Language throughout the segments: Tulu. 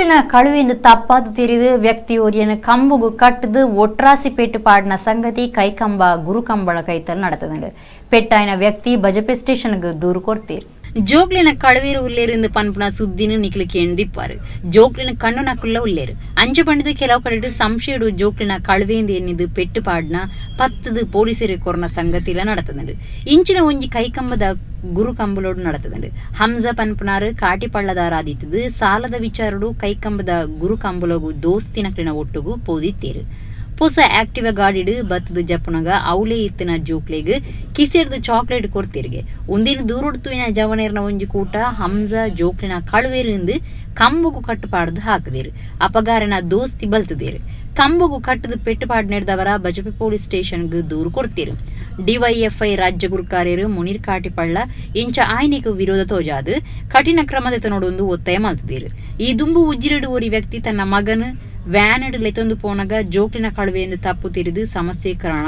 ಜೋಕ್ಲಿನ ಕಳುವೆಂದು ತಪ್ಪಾದ ತಿರಿದು ವ್ಯಕ್ತಿ ಒರಿಯನ ಕಂಬುಗು ಕಟ್ಟದು ಒಟ್ರಾಸಿ ಪೇಟು ಪಾಡಿನ ಸಂಗತಿ ಕೈಕಂಬ ಗುರುಕಂಬಳ ಕೈತಲ್ நடத்துதுண்டு. ಪೆಟ್ಟಾಯಿನ ವ್ಯಕ್ತಿ ಬಜಪೆ ಸ್ಟೇಷನ್ಗೆ ದೂರು ಕೊಡ್ತೀರ್. ಜೋಕ್ಲಿನ ಕಳುವೇರು ಉಲ್ಲೇರು ಪನ್ಪುನ ಸುದ್ದಿನ ನಿಕ್ಲು ಕೇಂದಿಪ್ಪಾರು. ಜೋಕ್ಲಿನ ಕಣ್ಣು ನಕುಲ್ಲ ಉಲ್ಲೇರು ಅಂಚು ಪಂಡಿದು ಕೆಲವು ಕಡೆ ಸಂಶಯಡು ಜೋಕ್ಲಿನ ಕಳುವೇಂದು ಎನ್ನಿದು ಪೆಟ್ಟು ಪಾಡ್ನ ಪತ್ತದು ಪೊಲೀಸರು ಕೊರನ ಸಂಗತಿಲ நடத்துதுண்டு. ಇಂಚಿನ ಒಂಜಿ ಕೈಕಂಬದ ಗುರು ಕಂಬಲೋಡು நடத்துதுண்டு. ಹಂಸ ಪನ್ಪುನಾರು ಕಾಟಿಪಳ್ಳದಾರಾದಿತ್ತದು ಸಾಲದ ವಿಚಾರಡು ಕೈಕಂಬದ ಗುರು ಕಂಬಲೋಗು ದೋಸ್ತಿನಕ್ಲಿನ ಒಟ್ಟುಗು ಪೋದಿತ್ತೇರು. ಪೊಸ ಆಕ್ಟಿವ ಗಾಡಿಡು ಬತ್ತದ ಜಪ್ಪುನಗ ಅವಲೇ ಇತ್ತಿನ ಜೋಕ್ಲೆಗ್ ಕಿಸೆಡ್ದು ಚಾಕ್ಲೇಟ್ ಕೊರ್ತಿರ್ಗೆ. ಒಂದಿನ ದೂರೊಡ್ತುವಿನ ಜವನೇರ್ನ ಒಂಜಿ ಕೂಟ ಹಂಸ ಜೋಕ್ಲಿನ ಕಳುವೇರು ಎಂದು ಕಂಬುಗು ಕಟ್ಟುಪಾಡ್ದು ಹಾಕದೇರು. ಅಪಗಾರನ ದೋಸ್ತಿ ಬಲ್ತದೇರು. ಕಂಬುಗು ಕಟ್ಟದ ಪೆಟ್ಟುಪಾಡು ನಡೆದವರ ಬಜಪೆ ಪೊಲೀಸ್ ಸ್ಟೇಷನ್ಗೆ ದೂರು ಕೊಡ್ತೀರು. ಡಿವೈಎಫ್ಐ ರಾಜ್ಯ ಗುರುಕಾರ್ಯರು ಮುನೀರ್ ಕಾಟಿಪಳ್ಳ ಇಂಚ ಆಯ್ನಿಗೆ ವಿರೋಧ ತೋಜಾದು ಕಠಿಣ ಕ್ರಮದ ನೋಡೊಂದು ಒತ್ತಾಯ ಮಾಡ್ತಿದ್ದೀರು. ಈ ದುಂಬು ಉಜ್ಜಿರಡು ಓರಿ ವ್ಯಕ್ತಿ ತನ್ನ ಮಗನ ವ್ಯಾನಡ್ ಲೆತ್ತೊಂದು ಪೋನಗ ಜೋಕ್ಲಿನ ಕಳುವೆಯಿಂದ ತಪ್ಪು ತಿರಿದು ಸಮಸ್ಯೆ ಕಾರಣ.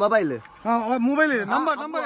Mobile mobile number number.